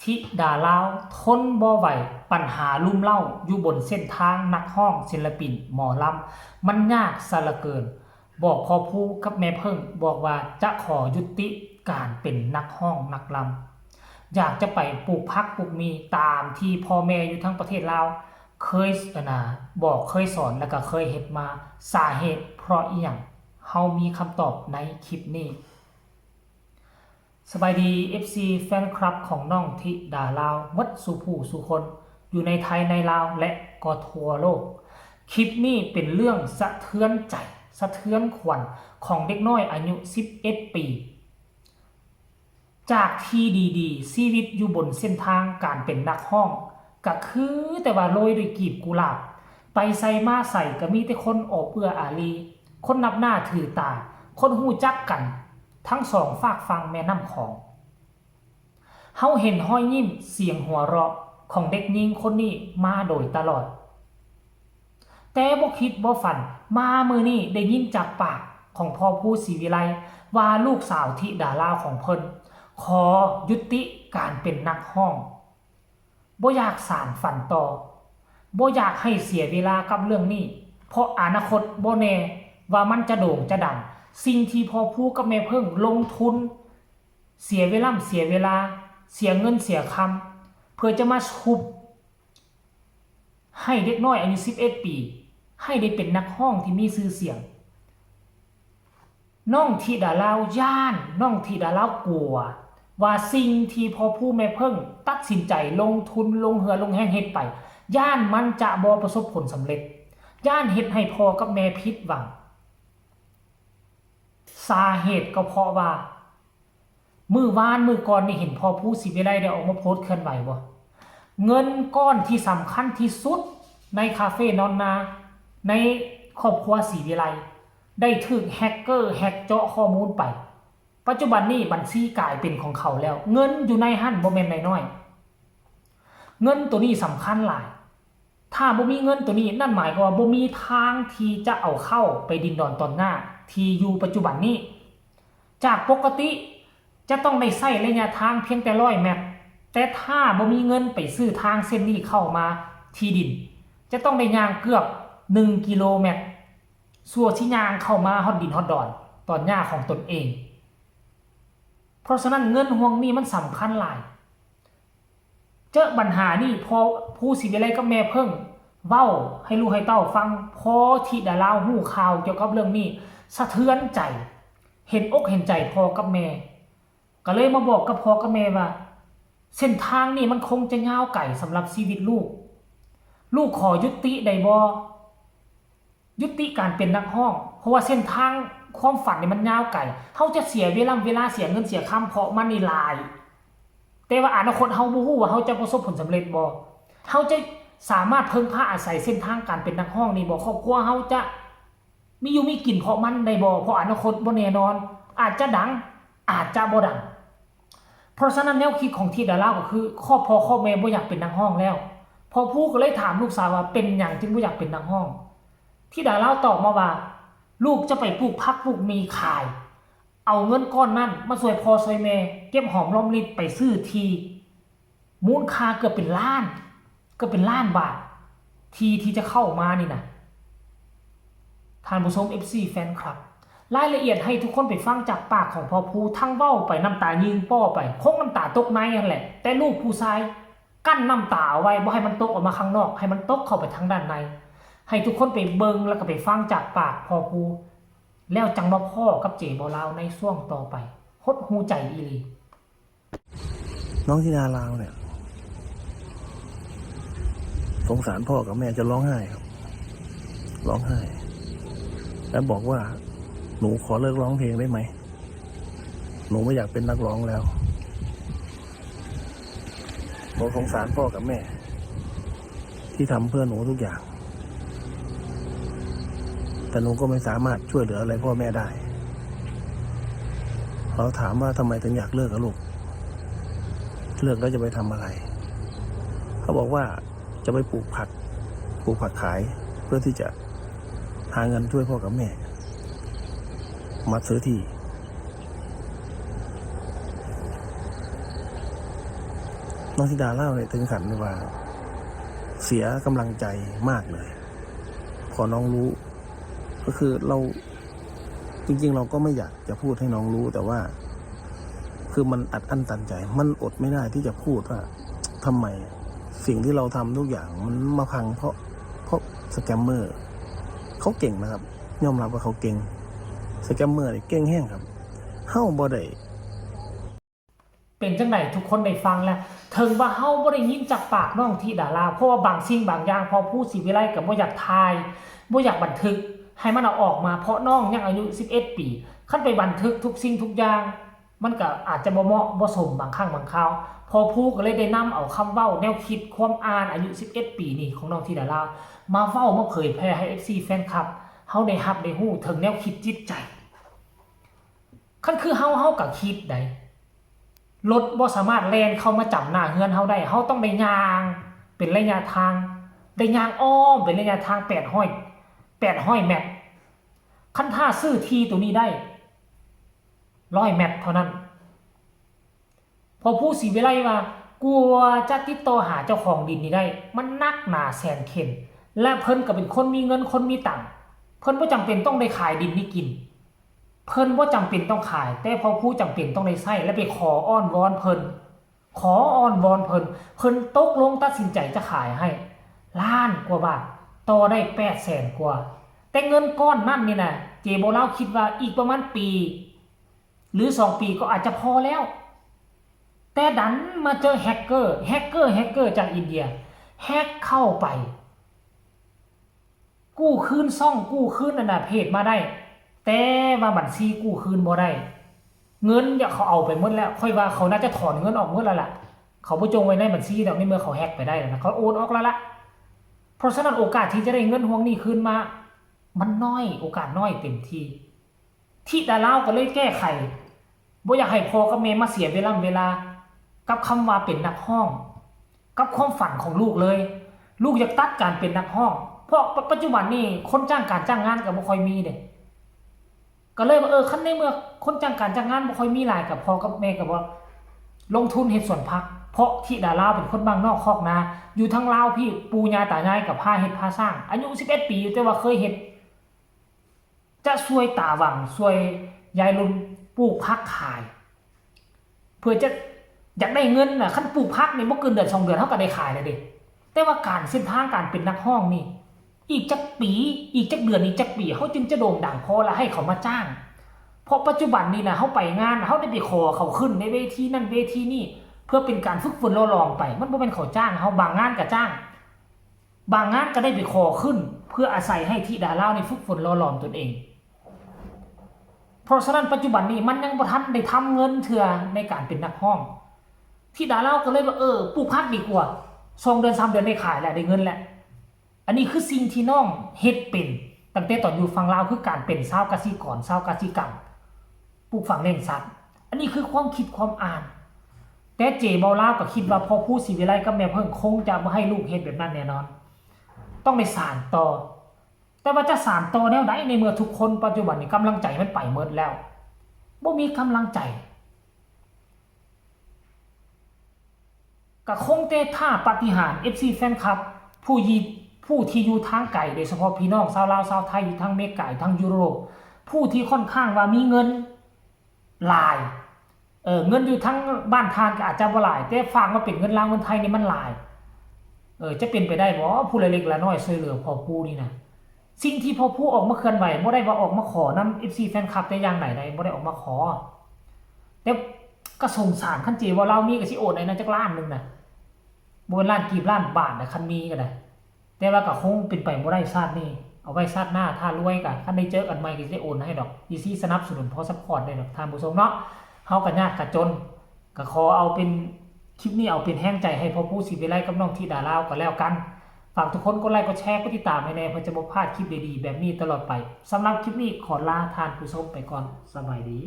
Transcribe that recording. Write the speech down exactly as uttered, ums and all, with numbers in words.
ธิดาลาวทนบ่ไหว ปัญหาลุ่มเร้าอยู่บนเส้นทางนักร้องศิลปินหมอลำ มันยากซะเหลือเกิน บอกพ่อภูกับแม่เพิ่ง บอกว่าจะขอยุติการเป็นนักร้องนักลำ อยากจะไปปลูกผักปลูกหมีตามที่พ่อแม่อยู่ทั้งประเทศลาว เคย อ่า บอกเคยสอนและก็เคยเฮ็ดมา สาเหตุเพราะอิหยัง เฮามีคำตอบในคลิปนี้ สบายดี เอฟซี แฟนคลับของน้องธิดาลาวหมดสู่ผู้สู่คน อยู่ในไทยในลาวและก็ทั่วโลก คลิปนี้เป็นเรื่องสะเทือนใจ สะเทือนขวัญของเด็กน้อยอายุ สิบเอ็ด ปี จากที่ดีๆ ชีวิตอยู่บนเส้นทางการเป็นนักร้อง ก็คือแต่ว่าโรยด้วยกลีบกุหลาบ ไปไสมาไสก็มีแต่คนโอบเอื้ออารี คนนับหน้าถือตา คนฮู้จักกัน ทั้งสองฟากฝั่งแม่น้ำของ เฮาเห็นรอยยิ้มเสียงหัวเราะของเด็กหญิงคนนี้มาโดยตลอด แต่บ่คิดบ่ฝัน มามื้อนี้ได้ยินจากปากของพ่อภูศรีวิไล ว่าลูกสาวธิดาลาวของเพิ่น ขอยุติการเป็นนักร้อง บ่อยากสานฝันต่อ บ่อยากให้เสียเวลากับเรื่องนี้ เพราะอนาคตบ่แน่ว่ามันจะโด่งจะดัง สิ่งที่พ่อภูกับแม่เพิ่งลงทุน เสียเวลา เสียเวลา เสียเงินเสียคำ เพื่อจะมาชุบ ให้เด็กน้อยอายุ สิบเอ็ด ปี ให้ได้เป็นนักร้องที่มีชื่อเสียง น้องธิดาลาวย้าน น้องธิดาลาวกลัว ว่าสิ่งที่พ่อภูแม่เพิ่งตัดสินใจลงทุนลงเหือลงแฮงเฮ็ดไป ย้านมันจะบ่ประสบผลสำเร็จ ย้านเฮ็ดให้พ่อกับแม่ผิดหวัง สาเหตุก็เพราะว่า มื้อวานมื้อก่อนนี่เห็นพ่อภูศรีวิไลได้ออกมาโพสต์เคลื่อนไหวบ่ เงินก้อนที่สำคัญที่สุดในคาเฟ่นอนนา ในครอบครัวศรีวิไล ได้ถูกแฮ็กเกอร์แฮ็กเจาะข้อมูลไป ปัจจุบันนี้บัญชีกลายเป็นของเขาแล้ว เงินอยู่ในหั่นบ่แม่นน้อยๆ เงินตัวนี้สำคัญหลาย ถ้าบ่มีเงินตัวนี้ นั่นหมายความว่าบ่มีทางที่จะเอาเข้าไปดินดอนตอนหน้าที่อยู่ปัจจุบันนี้ จากปกติจะต้องได้ใช้ระยะทางเพียงแต่ร้อยเมตร แต่ถ้าบ่มีเงินไปซื้อทางเส้นนี้เข้ามาที่ดิน จะต้องได้ย่างเกือบหนึ่งกิโลเมตร สั่วสิย่างเข้ามาฮอดดินฮอดดอนตอนหญ้าของตนเอง เพราะฉะนั้นเงินห่วงนี้มันสำคัญหลาย เจอปัญหานี่พ่อภูศรีวิไลกับแม่เพิ่งเว้าให้ลูกให้เต้าฟัง พอธิดาลาวฮู้ข่าวเกี่ยวกับเรื่องนี้ สะเทือนใจ เห็นอกเห็นใจพ่อกับแม่ ก็เลยมาบอกกับพ่อกับแม่ว่า เส้นทางนี่มันคงจะยาวไกลสำหรับชีวิตลูก ลูกขอยุติได้บ่ ยุติการเป็นนักร้อง เพราะว่าเส้นทางความฝันนี่มันยาวไกล เฮาจะเสียเวลา เวลา เสียเงินเสียคำเพราะมันนี่หลาย แต่ว่าอนาคตเฮาบ่ฮู้ว่าเฮาจะประสบผลสำเร็จบ่ เฮาจะสามารถเพิ่งพาอาศัยเส้นทางการเป็นนักร้องนี่บ่ ครอบครัวเฮาจะมีอยู่มีกินเพราะมันได้บ่ เพราะอนาคตบ่แน่นอน อาจจะดัง อาจจะบ่ดัง เพราะฉะนั้นแนวคิดของธิดาลาวก็คือ ครอบพ่อครอบแม่บ่อยากเป็นนักร้องแล้ว พ่อภูก็เลยถามลูกสาวว่าเป็นหยังจึงบ่อยากเป็นนักร้อง ธิดาลาวตอบมาว่า ลูกจะไปปลูกผักปลูกหมีขาย เอาเงินก้อนนั้นมาช่วยพ่อช่วยแม่ เก็บหอมรอมริบไปซื้อที่ มูลค่าเกือบเป็นล้าน เกือบเป็นล้านบาท ที่ที่จะเข้ามานี่นะ ท่านผู้ชม เอฟซี แฟนคลับ รายละเอียดให้ทุกคนไปฟังจากปากของพ่อภู ทั้งเว้าไปน้ำตายืนป้อไป คงน้ำตาตกในนั่นแหละ แต่ลูกผู้ชายกั้นน้ำตาเอาไว้ บ่ให้มันตกออกมาข้างนอก ให้มันตกเข้าไปทางด้านใน ให้ทุกคนไปเบิ่งแล้วก็ไปฟังจากปากพ่อภู แล้วจังมาพ้อกับเจบ่าวลาวในช่วงต่อไป หดหูใจอีหลี น้องธิดาลาวเนี่ย สงสารพ่อกับแม่จะร้องไห้ครับ ร้องไห้ แล้วบอกว่า หนูขอเลิกร้องเพลงได้ไหม หนูไม่อยากเป็นนักร้องแล้ว ผมสงสารพ่อกับแม่ ที่ทำเพื่อหนูทุกอย่าง แต่หนูก็ไม่สามารถช่วยเหลืออะไรพ่อแม่ได้ เราถามว่าทำไมถึงอยากเลิกกับลูก เลิกแล้วจะไปทำอะไร เขาบอกว่าจะไปปลูกผัก ปลูกผักขาย เพื่อที่จะหาเงินช่วยพ่อกับแม่ มาซื้อที่ ผ น้องธิดาเล่าเนี่ยถึงขั้นที่ว่าเสียกำลังใจมากเลย พอน้องรู้ ก็คือเรา จริงๆ เราก็ไม่อยากจะพูดให้น้องรู้ แต่ว่า คือมันอัดอั้นตันใจ มันอดไม่ได้ที่จะพูดว่าทำไมสิ่งที่เราทำทุกอย่างมันมาพังเพราะ เพราะสแกมเมอร์เขาเก่งนะครับ ยอมรับว่าเขาเก่ง สแกมเมอร์เนี่ยเก่งแฮงครับ เฮาบ่ได้ เป็นจังได๋ทุกคนได้ฟังแล้ว ถึงว่าเฮาบ่ได้ยินจากปากน้องธิดาลาว เพราะว่าบางสิ่งบางอย่างพ่อภูศรีวิไลก็บ่อยากถ่าย บ่อยากบันทึกให้มันเอาออกมา เพราะน้องยังอายุสิบเอ็ดปี คันไปบันทึกทุกสิ่งทุกอย่าง มันก็อาจจะบ่เหมาะบ่สมบางครั้งบางคราว พ่อภูก็เลยได้นำเอาคำเว้าแนวคิดความอ่านอายุสิบเอ็ดปีนี่ของน้องธิดาลาว มาเว้ามาเผยแพร่ให้ เอฟซี แฟนคลับเฮาได้รับได้ฮู้ถึงแนวคิดจิตใจ คันคือเฮา เฮาก็คิดได้ รถบ่สามารถแล่นเข้ามาจ้ำหน้าเฮือนเฮาได้ เฮาต้องได้ย่างเป็นระยะทาง ได้ย่างอ้อมเป็นระยะทางแปดร้อย แปดร้อยเมตร คันถ้าซื้อที่ตัวนี้ได้ ร้อยเมตรเท่านั้น พ่อภูศรีวิไลว่า กว่าจะติดต่อหาเจ้าของดินนี้ได้ มันหนักหนาแสนเข็ญ และเพิ่นก็เป็นคนมีเงินคนมีตังค์ เพิ่นบ่จำเป็นต้องได้ขายดินนี้กิน เพิ่นบ่จำเป็นต้องขาย แต่พ่อภูจำเป็นต้องได้ใช้ และไปขออ้อนวอนเพิ่น ขออ้อนวอนเพิ่น เพิ่นตกลงตัดสินใจจะขายให้ ล้านกว่าบาท ต่อได้แปดแสนกว่า แต่เงินก้อนนั้นนี่นะ เจ๊บ่าวลาวคิดว่าอีกประมาณปี หรือสองปีก็อาจจะพอแล้ว แต่ดันมาเจอแฮกเกอร์ แฮกเกอร์ แฮกเกอร์จากอินเดีย แฮกเข้าไป กู้คืนช่อง กู้คืนอันน่ะเพจมาได้ แต่ว่าบัญชีกู้คืนบ่ได้ เงินเนี่ยเขาเอาไปหมดแล้ว ข้อยว่าเขาน่าจะถอนเงินออกหมดแล้วล่ะ เขาบ่จงไว้ในบัญชีดอก ในเมื่อเขาแฮกไปได้แล้วนะ เขาโอนออกแล้วล่ะ เพราะฉะนั้นโอกาสที่จะได้เงินห่วงนี้คืนมา มันน้อย โอกาสน้อยเต็มที่ ธิดาลาวก็เลยแก้ไข บ่อยากให้พ่อกับแม่มาเสียเวลาเวลา กับคำว่าเป็นนักฮ้อง กับความฝันของลูกเลย ลูกอยากตัดการเป็นนักฮ้อง เพราะปัจจุบันนี่คนจ้างการจ้างงานก็บ่ค่อยมีเด้ ก็เลยว่า เออ คันในเมื่อคนจ้างการจ้างงานบ่ค่อยมีหลาย ก็พ่อกับแม่ก็บอก ลงทุนเฮ็ดสวนผัก เพราะธิดาลาวเป็นคนบ้านนอกคอกนา อยู่ทางลาวพี้ ปู่ย่าตายายก็พาเฮ็ดพาสร้าง อายุสิบเอ็ดปีอยู่ แต่ว่าเคยเฮ็ด จะช่วยตาหว่าง ช่วยยายลุนปลูกผักขาย เพื่อจะอยากได้เงินน่ะ คันปลูกผักนี่บ่เกินเดือนสองเดือนเฮาก็ได้ขายแล้วเด้ แต่ว่าการเส้นทางการเป็นนักฮ้องนี่ อีกจักปี อีกจักเดือน อีกจักปี เฮาจึงจะโด่งดังพอละให้เขามาจ้าง เพราะปัจจุบันนี้นะ เฮาไปงาน เฮาได้ไปขอเขาขึ้นในเวทีนั่นเวทีนี่ เพื่อเป็นการฝึกฝนหล่อหลอมไป มันบ่แม่นเขาจ้างเฮา บางงานก็จ้าง บางงานก็ได้ไปขอขึ้น เพื่ออาศัยให้ธิดาลาวนี่ฝึกฝนหล่อหลอมตนเอง เพราะฉะนั้นปัจจุบันนี้มันยังบ่ทันได้ทำเงินเทื่อในการเป็นนักฮ้อง ธิดาลาวก็เลยว่า เออ ปลูกผักดีกว่า สองเดือนสามเดือนได้ขายแล้ว ได้เงินแล้ว อันนี้คือสิ่งที่น้องเฮ็ดเป็นตั้งแต่ตอนอยู่ฝั่งลาว คือการเป็นชาวกสิกร ชาวกสิกรรม ปลูกฝังเลี้ยงสัตว์ อันนี้คือความคิดความอ่าน แต่เจ๊บ่าวลาวก็คิดว่าพ่อภูศรีวิไลกับแม่เพิ่งคงจะบ่ให้ลูกเฮ็ดแบบนั้นแน่นอน ต้องได้สานต่อ แต่ว่าจะสานต่อแนวใด ในเมื่อทุกคนปัจจุบันนี้กำลังใจมันไปหมดแล้ว บ่มีกำลังใจ ก็คงแต่ถ้าปาฏิหาริย์ เอฟซี แฟนคลับ ผู้ยิผู้ที่อยู่ทางไกล โดยเฉพาะพี่น้องชาวลาวชาวไทยอยู่ทางอเมริกา อยู่ทางยุโรป ผู้ที่ค่อนข้างว่ามีเงินหลาย เออ เงินอยู่ทางบ้านท่านก็อาจจะบ่หลาย แต่ฝากมาเป็นเงินลาวเงินไทยนี่มันหลาย เออ จะเป็นไปได้บ่ ผู้ละเล็กละน้อยช่วยเหลือพ่อภูนี่นะ สิ่งที่พ่อภูออกมาเคลื่อนไหว บ่ได้ว่าออกมาขอนำ เอฟซี แฟนคลับแต่อย่างใดใด บ่ได้ออกมาขอ แต่ก็สงสาร คันเจ๊บ่าวลาวมีก็สิโอนให้นะจักล้านหนึ่งนะ บ่แม่นล้านกีบล้านบาทนะ คันมีก็ได้ แต่ว่าก็คงเป็นไปบ่ได้ชาตินี้ เอาไว้ชาติหน้าถ้ารวยก็ คันได้เจอกันใหม่ก็สิได้โอนให้ดอก อีซี่สนับสนุนพอซัพพอร์ตได้ดอกท่านผู้ชมเนาะ เฮาก็ยากก็จน ก็ขอเอาเป็นคลิปนี้เอาเป็นแฮงใจให้พ่อภูศรีวิไลกับน้องธิดาลาวก็แล้วกัน ฝากทุกคนกดไลค์กดแชร์กดติดตามให้แน่ เพื่อจะบ่พลาดคลิปดีๆแบบนี้ตลอดไป สำหรับคลิปนี้ขอลาท่านผู้ชมไปก่อน สบายดี